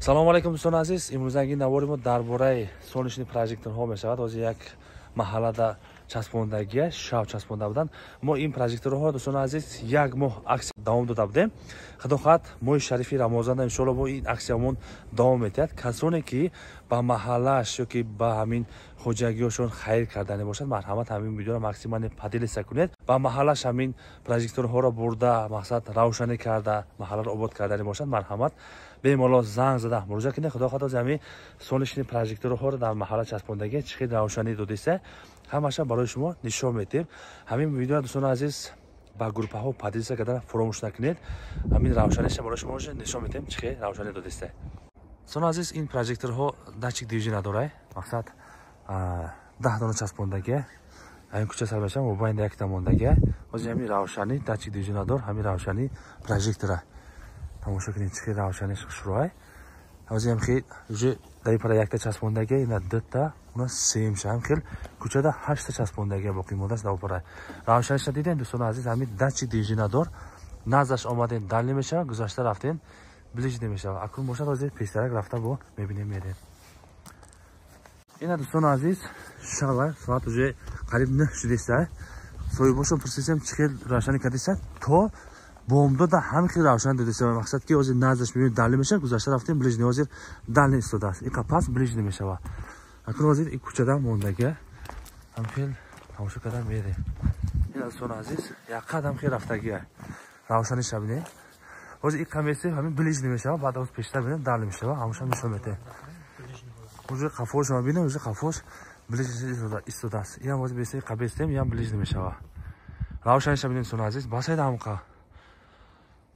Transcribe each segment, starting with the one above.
Салому алайкум дӯстони азиз. Имрӯзанги навори мо дар бораи солнечный прожекторҳо мешавад. Ҳозир як маҳаллада часпондагия, шав часпонда буданд. Мо ин прожекторҳоро, дӯстони азиз, як моҳ аксия давом дода будем. Худо хоҳад, моҳи шарифи Рамазонда иншоалло мо ин аксиямон давом метиҳад. Касоне ки ба маҳаллааш ё ки ба ҳамин хоҷагиҳошон хайр кардани бошад, марҳамат, ҳамин видеоро максимально поделиться кунед. Ба маҳаллаш ҳамин прожекторҳоро бурда, мақсад равшанӣ карда, маҳалларо обод кардани бошад, марҳамат, бемалол занг зада муроҷиат кунед. Худо хоҳад, ҳамин солнечный прожекторҳоро дар маҳалла часпондагӣ чӣ хел равшанӣ додиста, ҳамаша барои шумо нишон медиҳем. Ҳамин видеоро, дӯстони азиз, ба группаҳо поделиться кардан фаромӯш накунед. Ҳамин равшаниша барои шумо нишон медиҳем, чӣ хел равшанӣ додиста. Дӯстони азиз, ин прожекторҳо датчик движения надорад, мақсад 10 дона часпондагӣ. Ҳамин кӯча сар мешавад, мобайни якта мондагӣ. Ҳозир ҳамин равшанӣ датчик движения надор, ҳамин равшанӣ прожектора тамошо кунед, чӣ хел равшаниш хушрӯай. Ҳозир ҳам хел уже дар пара якта часпондагӣ, ина дута, уна сеюмша, ҳам хел кӯчада ҳашта часпондагӣ боқӣ мондааст дар пара. Равшаниша дидем, дӯстони азиз, ҳамин датчик движения надор. Наздаш омадем, дальний мешавад, гузашта рафтем, ближний мешавад. Акнун бошад, ҳозир пештарак рафта бо мебинем, мерем. Ина, дӯстони азиз, шава соат уже қариб 9 шудеста. Соҳибошон пурсисем, чӣ хел равшанӣ кардиста, то бомдода ҳам хел равшан додиста. Мақсад ки ҳозир наздаш мебинем, дальний мешавад, гузашта рафтем, ближний. Ҳозир дальний истодааст, иқа пас ближний мешавад. Акнун ҳозир ин кӯчада мондагия, ҳам хел тамошо карда мерем. Ина, дӯстони азиз, як қадам хел рафтагия, равшаниша бинем. Ҳозир иқа месем, ҳамин ближний мешавад, баъд ҳоз пештар бинем, дальний мешавад, ҳамаша нишон медиҳем. Уже қафошро бинем, уже қафош ближний истодааст. Инам ҳозир бесем, иқа бестем, инам ближний мешавад. Равшаниша бинем, дӯстони азиз, басайд ҳамқа.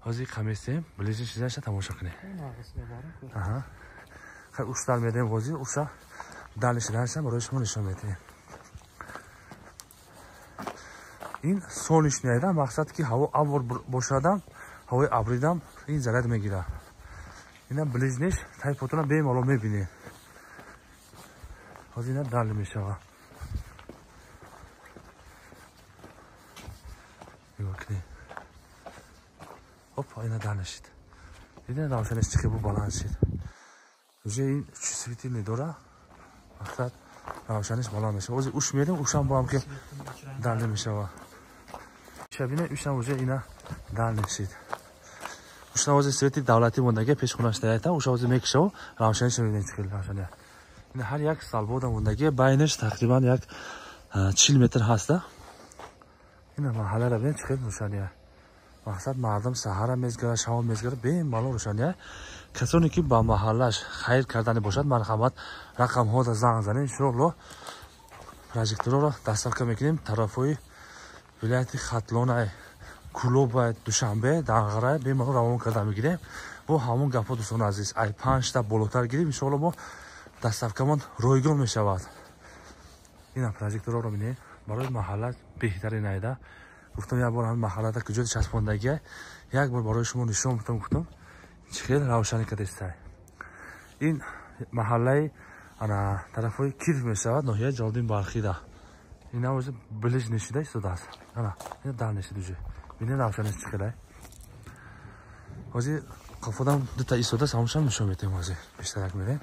Ҳозир иқа местем, ближний шидаша тамошо кунем. Аҳа. Хай, уштар медем, ҳозир уша дальний шидаша барои шумо нишон медиҳем. Ин солнечный айда, мақсад ки ҳаво абр бошадам, ҳавои абридам ин заряд мегирад. Ина ближниш тай потона бемалол мебинем. Ҳозир ина дальний мешавад. Нигоҳ кунед. Опа, ина дальний шид. Дидед, равшаниш чӣ хел баланд шид. Уже ин чувствительный дора, мақсад равшаниш баланд мешавад. Ҳозир уш мерем, ушам бо ҳам ки дальний мешавад. Шабина ушам уже ина дальний шид. Ушна ҳозир свети давлатӣ мондагӣ пешхонаш таята, уша ҳозир мекушав, равшаниш мебинед, чӣ хел равшания. Ина ҳар як салбода мондагӣ, байнаш тақрибан як 40 метр ҳаста. Ина маҳалларо бинед, чӣ хел рӯшания. Мақсад мардум саҳара мезгара, шаво мезгара, бемалол рӯшания. Касоне ки ба маҳаллаш хайр кардани бошад, марҳамат, рақамҳода занг занед. Иншоалло прожекторҳоро доставка мекунем тарафҳои вилояти Хатлонай, Кулобай, Душанбе, Данғарай бемалол равон карда мегирем. Бо ҳамон гапҳо, дӯстони азиз, ай 5та болотар гирем, иншоалло мо доставкамон ройгон мешавад. Ина прожекторҳоро бинед, барои маҳалла беҳтарин айда. Гуфтам, як бор ҳамин маҳаллада куҷо часпондагия, як бор барои шумо нишон бидам, гуфтам, чӣ хел равшанӣ кардистай. Ин маҳаллаи ана тарафҳои Киров мешавад, ноҳияи Ҷалолиддин Балхида. Ина ҳозир ближний шида истодааст. Ана ина дальний шид уже. Бинед, равшаниш чӣ хелай. Ҳозир қафодам дута истодааст, ҳамашам нишон медиҳем, ҳозир бештарак мерем.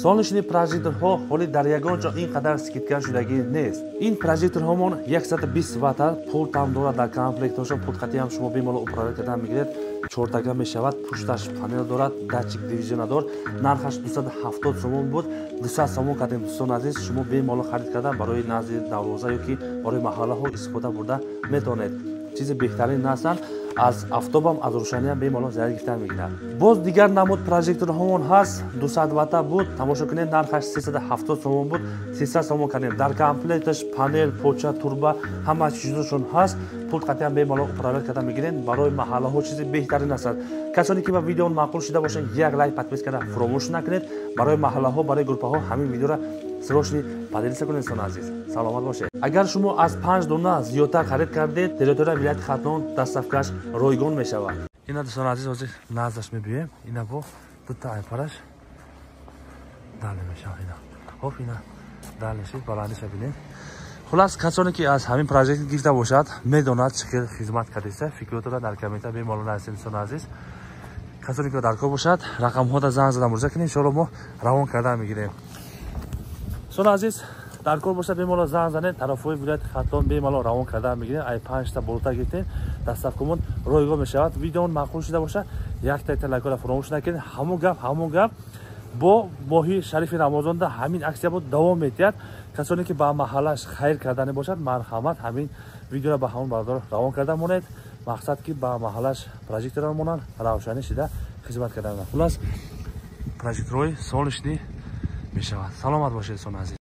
Солнечный прожекторҳо ҳоли дар ягон ҷо ин қадар скидка шудагӣ нест. Ин прожекторҳомон 120 ватта, пультам дорад дар комплектошон, пульт қатъи ҳам шумо бемалол управлять кардан мегиред. Чортага мешавад, пушташ панел дорад, датчик движения надор. Нархаш 270 сомон буд, 200 сомон кардем, дӯстони азиз, шумо бемалол харид кардан барои назди дарвоза ё ки барои маҳаллаҳо истифода бурда метавонед. Чизи беҳтарин ҳастанд, аз афтобам, аз рӯшаниам бемалол заряд гирифтан мегирад. Боз дигар намуд прожекторҳомон ҳаст, 200 ватта буд, тамошо кунед, нархаш 370 сомон буд, 300 сомон кардем. Дар комплекташ панел, поча, турба, ҳама чизошон ҳаст, пульт қатъиан бемалол управлять карда мегиред. Барои маҳаллаҳо чизи беҳтарин ҳастанд. Касоне ки ба видео маъқул шуда бошанд, як лайк, подписка карда фаромӯш накунед. Барои маҳаллаҳо, барои группаҳо ҳамин видеоро срочно поделиться кунед, дӯстони азиз. Саломат бошед. Агар шумо аз 5 дона зиёдтар харид кардед, территорияи вилояти Хатлон доставкаш ройгон мешавад. Ина, дӯстони азиз, ҳозир наздаш мебиёем. Ина бо дута айпараш дальний мешавад. Ина хоп, ина дальний шид, баландиша бинед. Хулас, касоне ки аз ҳамин прожектор гирифта бошад, медонад, чӣ хел хизмат кардиста. Фикротонро дар комментар бемалол нависед, дӯстони азиз. Касоне ки дар кор бошад, рақамҳода занг зада муроҷиат кунед, иншоалло мо равон карда мегирем. Дӯстони азиз, дар кор бошад, бемалол занг занед, тарафҳои вилояти Хатлон бемалол равон карда мегирем. Ай 5 та болота гирифтем, доставкамон ройгон мешавад. Видеон маъқул шуда бошад, якта лайкора фаромӯш накунед. Ҳамон гап, бо моҳи шарифи Рамазонда ҳамин аксия бо давом метиҳад. Касоне ки ба маҳаллаш хайр кардане бошад, марҳамат, ҳамин видеоро ба ҳамон бародар равон карда монед. Мақсад, ки ба маҳаллаш прожекторро монанд, равшанӣ шида хизмат кардан. Хулас, прожекторҳои солнечный мешавад. Саломат бошед, дӯстони азиз.